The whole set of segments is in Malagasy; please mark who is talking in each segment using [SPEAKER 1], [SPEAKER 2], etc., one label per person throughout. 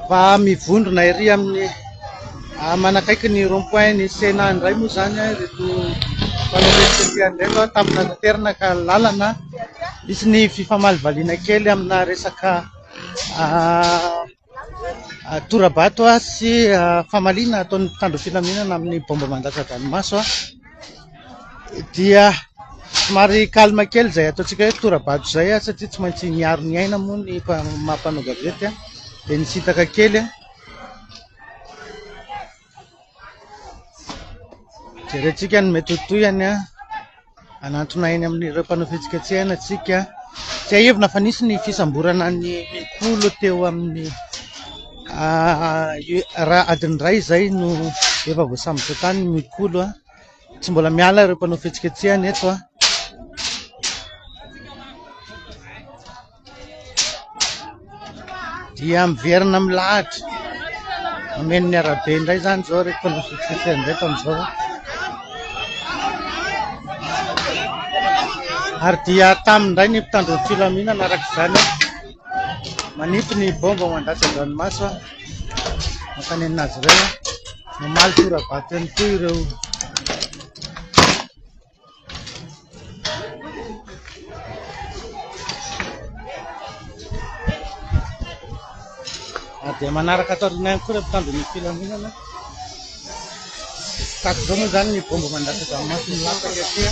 [SPEAKER 1] Fa mivondrona ery amin'ny manakaiky ny rond point ny Sénat indray moa izany ireto mpanao fihetsiketsehana ireto tamin'ny nanaterana ka lalana. Nisy ny fifamalivaliana kely amina resaka tora-bato sy famaliana ataon'ny mpitandro filaminana amin'ny baomba mandatsa-dranomaso dia somary calme kely izay ataontsika hoe tora-bato izay satria tsy maintsy miaro ny aina moa ny maha mpanao gazety dia nisintaka kely. Jerentsika ny mety ho tohiny. Hanantona eny amin'ireo mpanao fihetsiketsehana isika. Tsiahivina fa nisy ny fisamborana an'i Mikolo teo amin'ny raha adiny iray izay no efa voasambotra tany i Mikolo. Tsy mbola miala ireo mpanao fihetsiketsehana eto. Dia miverina milahatra mameno ny arabe indray izany izao ireto mpanao fihetsiketsehana ireto amin'izao. Ary dia tamy indray ny mpitandro ny filaminana araka izany manipy ny baomba mandatsa-dranomaso mankany aminazy ireo. Mamaly tora-bato ihany koa ireo. Ary dia manaraka ato aoriana ihany koa ireo mpitandro ny filaminana. Tahaka izao moa izany ny baomba mandatsa-dranomaso milatsaka aty.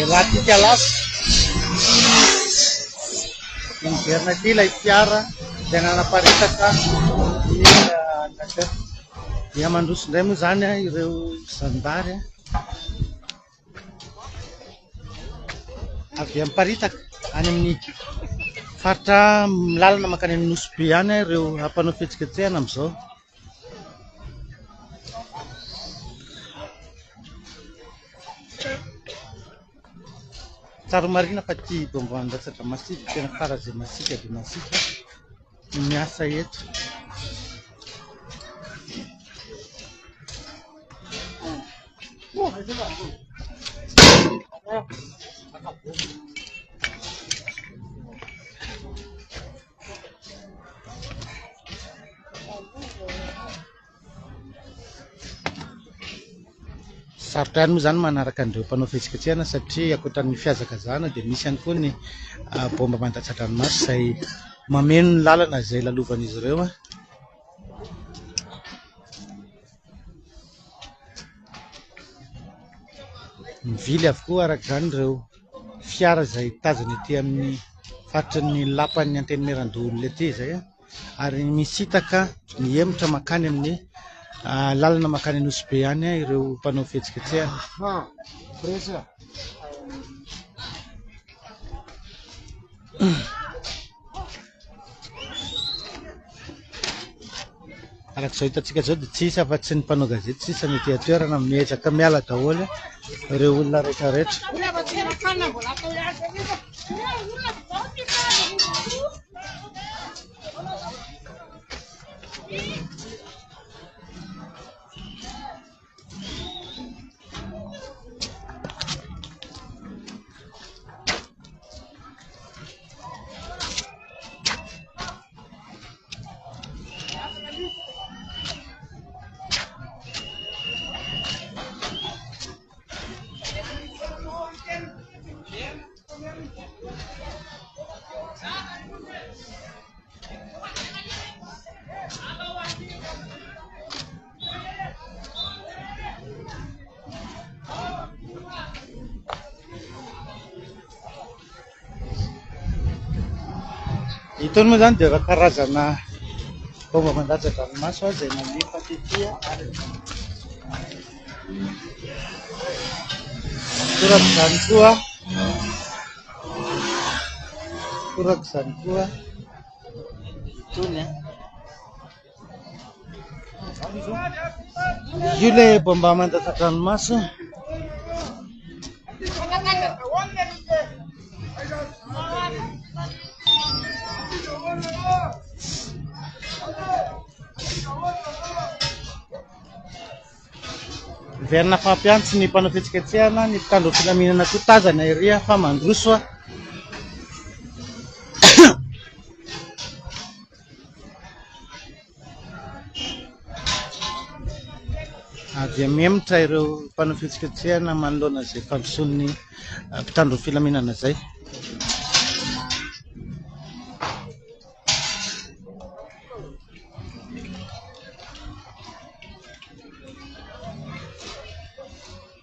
[SPEAKER 1] Ratika lava. Dia miverina aty ilay fiara izay nanaparitaka ny animateur. Dia mandroso indray moa izany ireo zandary. Ary dia miparitaka any amin'ny faritra lalana mankany amin'ny Nosy Be any ireo mpanao fihetsiketsehana amin'izao. Tsara marihina fa ity bonbon an-datsa-dranomasina ity dia tena faran'izay masiaka dia masiaka ny miasa eto. Sarotra ihany moa izany manaraka an'ireo mpanao fihetsiketsehana satria ankoatra ny fihazakazahana dia misy ihany koa ny baomba mandatsa-dranomaso izay mameno ny lalana izay lalovan'izy ireo. Mivily avokoa araka izany ireo fiara izay tazana ety amin'ny faritry ny lapan'ny Antenimierandoholona ety izay ary misintaka mihemotra mankany amin'ny lalana mankany Anosibe any ireo mpanao fihetsiketsehana. Araka izao hitantsika izao dia tsy hisy afa-tsy ny mpanao gazety sisa no ety an-toerana, miezaka miala daholo ireo olona rehetra rehetra. Itony moa izany dia efa karazana baomba mandatsa-dranomaso izay nalefa tety. Torak'izany koa, torak'izany koa itony. Io ilay baomba mandatsa-dranomaso. Miverina fampiantso ny mpanao fihetsiketsehana, ny mpitandro ny filaminana koa tazana ery fa mandroso. Ary dia mihemotra ireo mpanao fihetsiketsehana manoloana izay fandrosoan'ny mpitandro ny filaminana izay.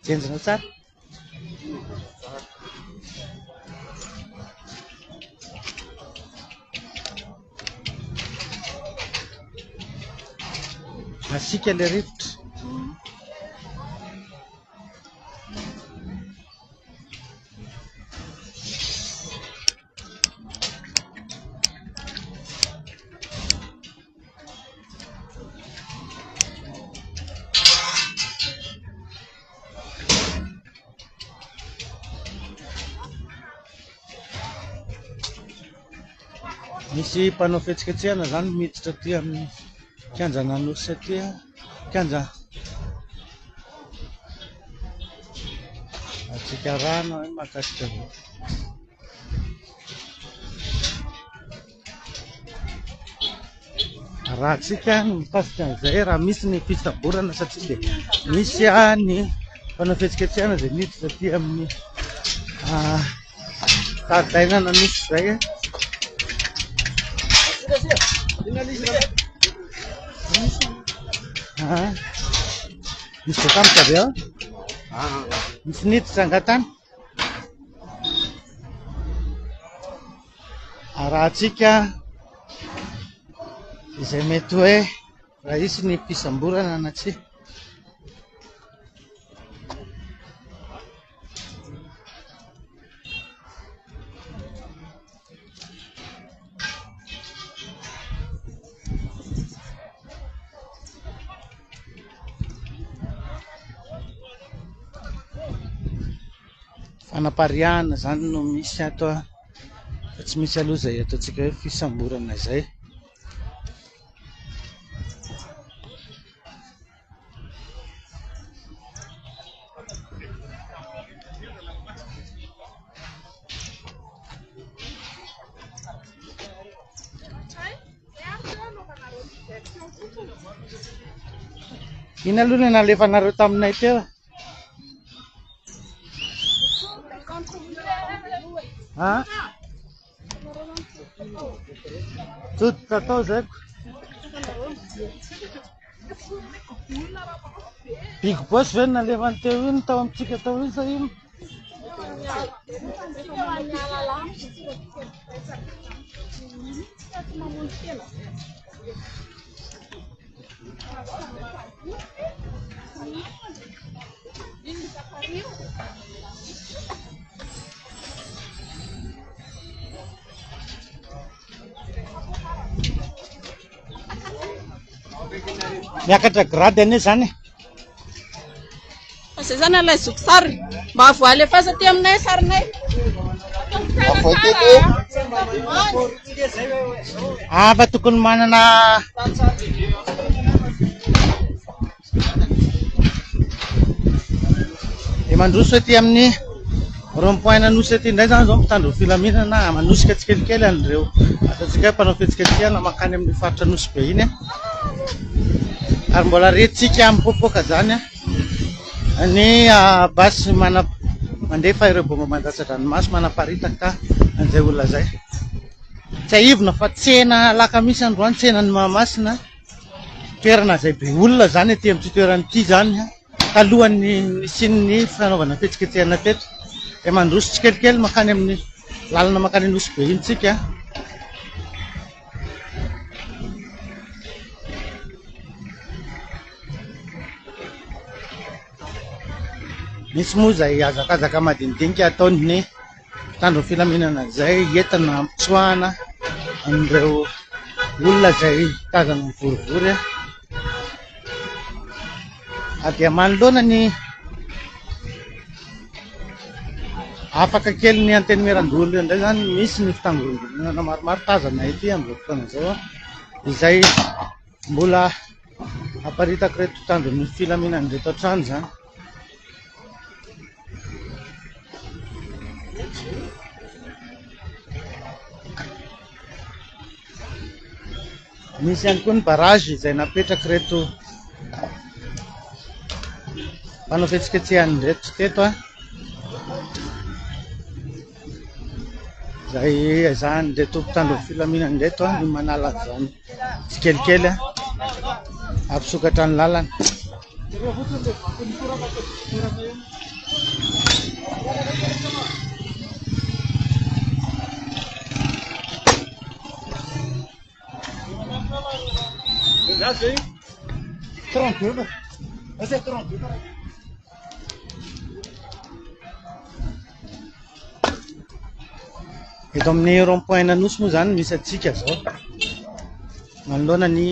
[SPEAKER 1] Jenjina tsara. Masiaka ilay rivotra. Misy mpanao fihetsiketsehana izany miditra aty amin'ny kianjan'Anosy aty, kianja antsika arahana hoe mahakasika an'izao. Arahantsika ny mikasika an'izay raha misy ny fisaborana satria dia misy ny mpanao fihetsiketsehana izay miditra aty amin'ny zaridainan'Anosy izay. Misy voasambotra ve ao? Misy niditra angaha tany? Arahantsika izay mety hoe raha hisy ny fisamborana na tsia. Fanapariahana izany no misy ato an, fa tsy misy aloha izay ataontsika hoe fisamborana izay. Iny aloha no nalefanareo taminay teo e. Ah? Todika tao zay ko. Big Boss ve no nalefany teo iny tao amintsika tao iny sa ino? Miakatra grade anie zany e.
[SPEAKER 2] Fa zay zany ilay zoky sary. Mba avoahy alefaso aty aminay sarinay.
[SPEAKER 3] Avoahy télé.
[SPEAKER 1] Ah, fa tokony manana Dia mandroso aty amin'ny rond point Anosy aty indray izany izao mpitandro ny filaminana manosika tsikelikely an'ireo ataontsika hoe mpanao fihetsiketsehana mankany amin'ny faritra Nosy be iny. Ary mbola rentsika mipoapoaka izany ny basy mandefa ireo bomba mandatsa-dranomaso manaparitaka an'izay olona izay. Tsiahivina fa tsena alakamisy androany, tsenan'i Mahamasina. Toerana izay be olona izany aty amin'ity toerana ity izany talohan'ny nisian'ny fanaovana fihetsiketsehana teto. Dia mandroso tsikelikely mankany amin'ny lalana mankany Nosy Be iny isika. Misy moa izay hazakazaka madinidinika ataon'ny mpitandro ny filaminana izay entina hampitsoahana an'ireo olona izay tazana mivorivory. Ary dia manoloana ny afaka kely ny antenimierandoholona indray izany misy ny fitangorongorona maromaro tazana ety amin'izao fotoana izao izay. Mbola aparitak'ireto mpitandro ny filaminana ireto hatrany izany. Misy ihany koa ny barrage izay napetrak'ireto mpanao fihetsiketsehana ireto teto. Izay ezahan'ireto mpitandro ny filaminana ireto ny manala an'izany tsikelikely hampisokatra ny lalana. Eto amin'ny rond point Anosy moa izany misy antsika izao. Manoloana ny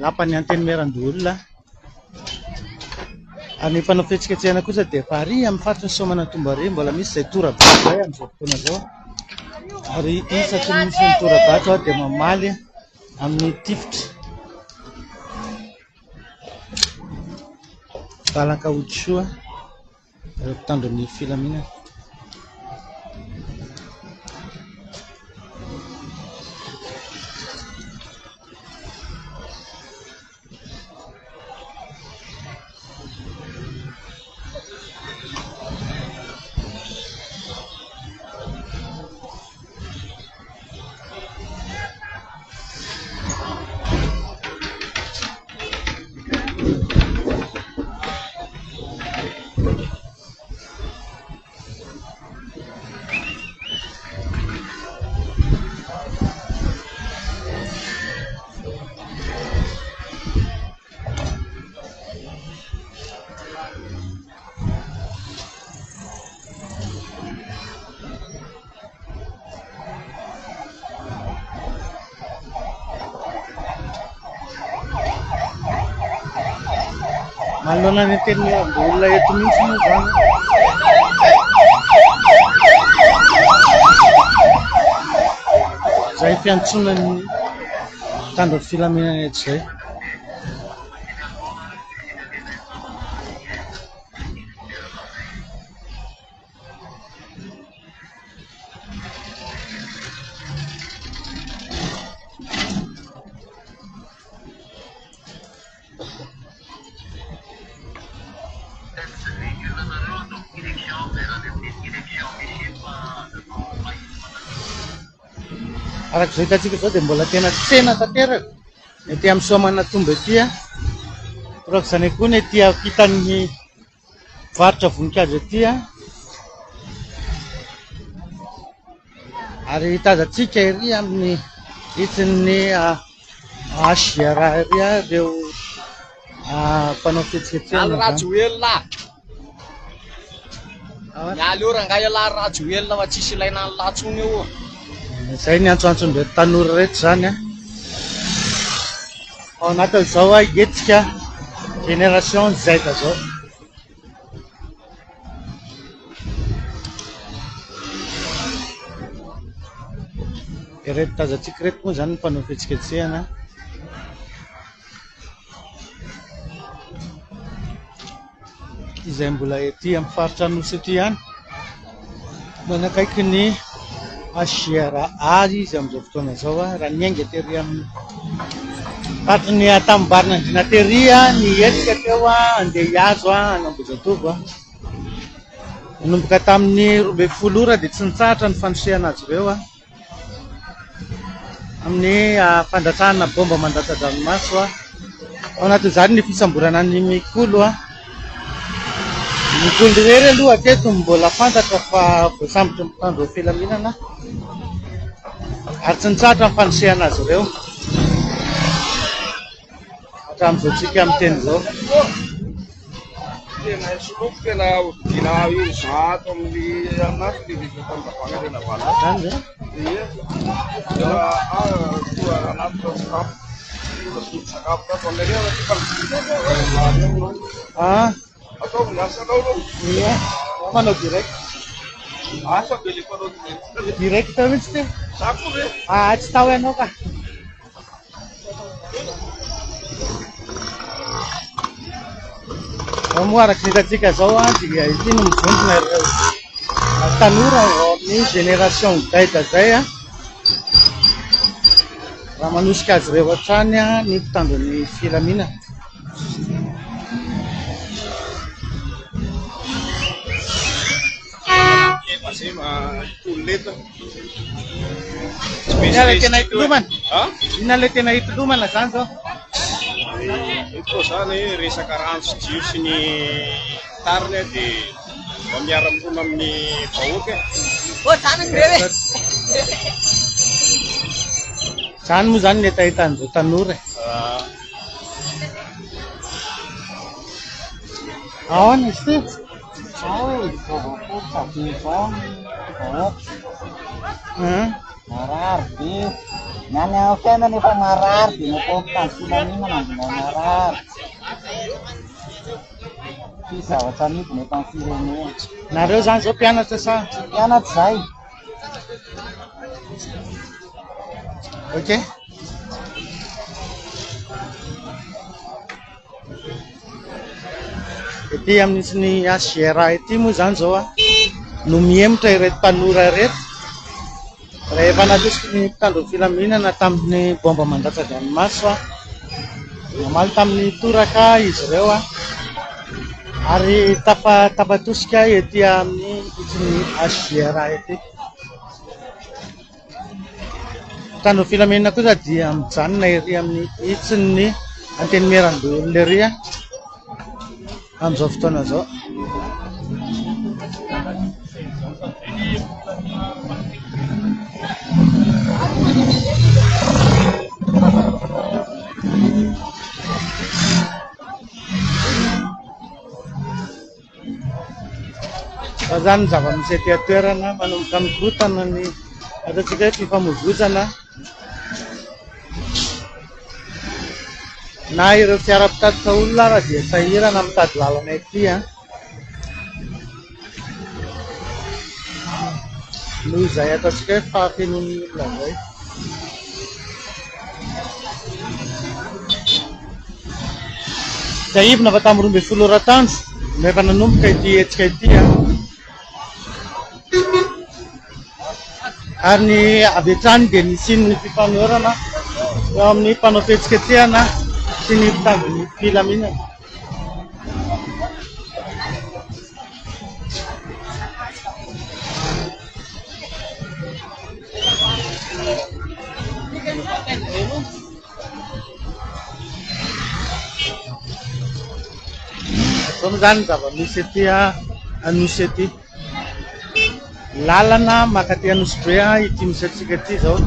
[SPEAKER 1] lapan'ny Antenimierandoholona. Ary ny mpanao fihetsiketsehana kosa dia efa ary amin'ny faritry ny Soamanantombo ary mbola misy izay tora-bato izay amin'izao fotoana izao. Ary isaky ny misy ny tora-bato dia mamaly amin'ny tifitra. Balankaotisoa ireo mpitandro ny filaminana. Manoloana ny Antenimierandoholona eto mihitsy moa izany. Izay fiantsoana ny mpitandro ny filaminana eto izay. Araka izao hitantsika izao dia mbola tena tsena tanteraka ny aty amin'ny Soamanantombo aty. Torak'izany koa ny aty ampitan'ny mpivarotra voninkazo aty. Ary tazantsika ery amin'ny hitsin'ny HGRA ery ireo mpanao fihetsiketsehana
[SPEAKER 3] Mialy
[SPEAKER 1] izany.
[SPEAKER 3] Rajoelina. Mialy eo rangahy ialahy Rajoelina fa tsisy ilaina an'lah tsony eo.
[SPEAKER 1] Izay ny antsoantson'ireto tanora ireto izany. Ao anatin'izao hetsika Génération Z izao. Ireto tazantsika ireto moa izany ny mpanao fihetsiketsehana. Izay mbola ety amin'ny faritra Anosy ety ihany. Manakaiky ny HGRA izy amin'izao fotoana izao raha niainga tery amin'ny faritry ny Antanimbarinandriana tery ny hetsika teo andeha hihazo an'Ambohijatovo. Nanomboka tamin'ny 12 ora dia tsy nitsahatra ny fanosehana azy ireo. Amin'ny fandatsahana baomba mandatsa-dranomaso ao anatin'izany ny fisamborana an'i Mikolo. Mikolo irery aloha hatreto no mbola fantatra fa voasambotry ny mpitandro filaminana ary tsy nitsahatra ny fanosehana azy ireo hatramin'izao tsika miteny izao.
[SPEAKER 4] Tena solofo tena hodina io zato amin'ny anaty le vehivavy tamin'ny tena valo.
[SPEAKER 1] Zany ve?
[SPEAKER 4] Ie. Tena ah toa anaty sakafo. Sakafo tato aminay ary aty fa
[SPEAKER 1] Ah,
[SPEAKER 4] ataovy ny asanao aloha.
[SPEAKER 1] ie. Manao direct.
[SPEAKER 4] Asa be le mpanao direct.
[SPEAKER 1] Direct mihitsy ty.
[SPEAKER 4] Za koa ve?
[SPEAKER 1] Ah, tsy tao ianao ka. Fa moa araka ny hitantsika izao dia ity no mivondrona ireo tanora ao amin'ny génération Gaida izay. Raha manosika azy ireo hatrany ny mpitandro ny filaminana. Inona ilay tena hitolomana? Inona ilay tena hitolomana izany izao?
[SPEAKER 4] Eto izany resaka rano sy jiro sy ny tariny dia mba miara-monina amin'ny vahoaka e.
[SPEAKER 1] Izany moa izany ny hetahetan'izao tanora e. Ahoana izy ity?
[SPEAKER 5] Marary be. Ny any amin'ny fiainana efa marary dia ny atao mpitandro filaminana mbola marary. Tsisy zavatra amidina eto amin'ny firenena.
[SPEAKER 1] Nareo izany izao mpianatra sa?
[SPEAKER 5] Mpianatra izahay.
[SPEAKER 1] Ok. Ety amin'ny HGRA ity moa izany izao no mihemotra ireto tanora ireto rehefa natosiky ny mpitandro ny filaminana tamin'ny baomba mandatsa-dranomaso. Namaly tamin'ny toraka izy ireo ary tafatosika ety amin'ny hitsin'ny HGRA ety. Mpitandro ny filaminana kosa dia mijanona ery amin'ny hitsin'ny Antenimierandoholona ery amin'izao fotoana izao. Fa izany ny zava-misy ety an-toerana, manomboka mikorontana ny ataontsika hoe fifamoivoizana na ireo fiara mpitatitra olona ara dia sahirana mitady lalana ety an. Noho izay ataontsika hoe fahafenoan'ny olona izay. Tsiahivina fa tamin'ny 12 ora atoandro no efa nanomboka ity hetsika ity. Ary ny avy hatrany dia nisian'ny fifanoherana eo amin'ny mpanao fihetsiketsehana sy ny mpitandro ny filaminana. Izao moa izany ny zava-misy ety Anosy ety. Lalana mankaty Anosy be ity misy antsika ity izao.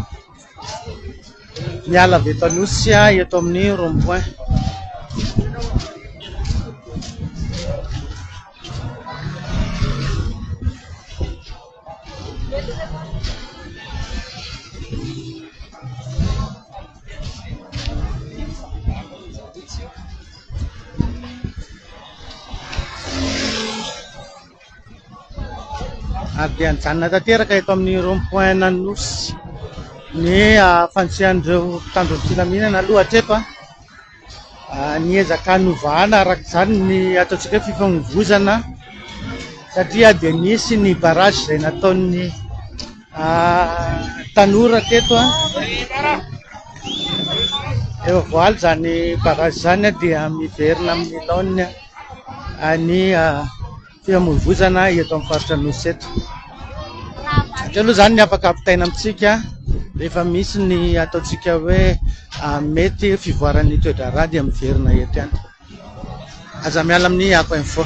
[SPEAKER 1] Miala avy eto Anosy eto amin'ny rond point. Ary dia nijanona tanteraka eto amin'ny rond point Anosy ny fandrisihan'ireo mpitandro ny filaminana aloha hatreto. Niezaka novahana araka izany ny ataontsika hoe fifamoivoizana satria dia nisy ny barrage izay nataon'ny tanora teto. Rehefa voaala izany barrage izany dia miverina amin'ny laoniny ny fifamoivoizana eto amin'ny faritra Anosy eto. Hatreo aloha izany ny afaka ampitaina amintsika rehefa misy ny ataontsika hoe mety fivoaran'ny toe-draharaha dia miverina eto ihany. Aza miala amin'ny Ako Info.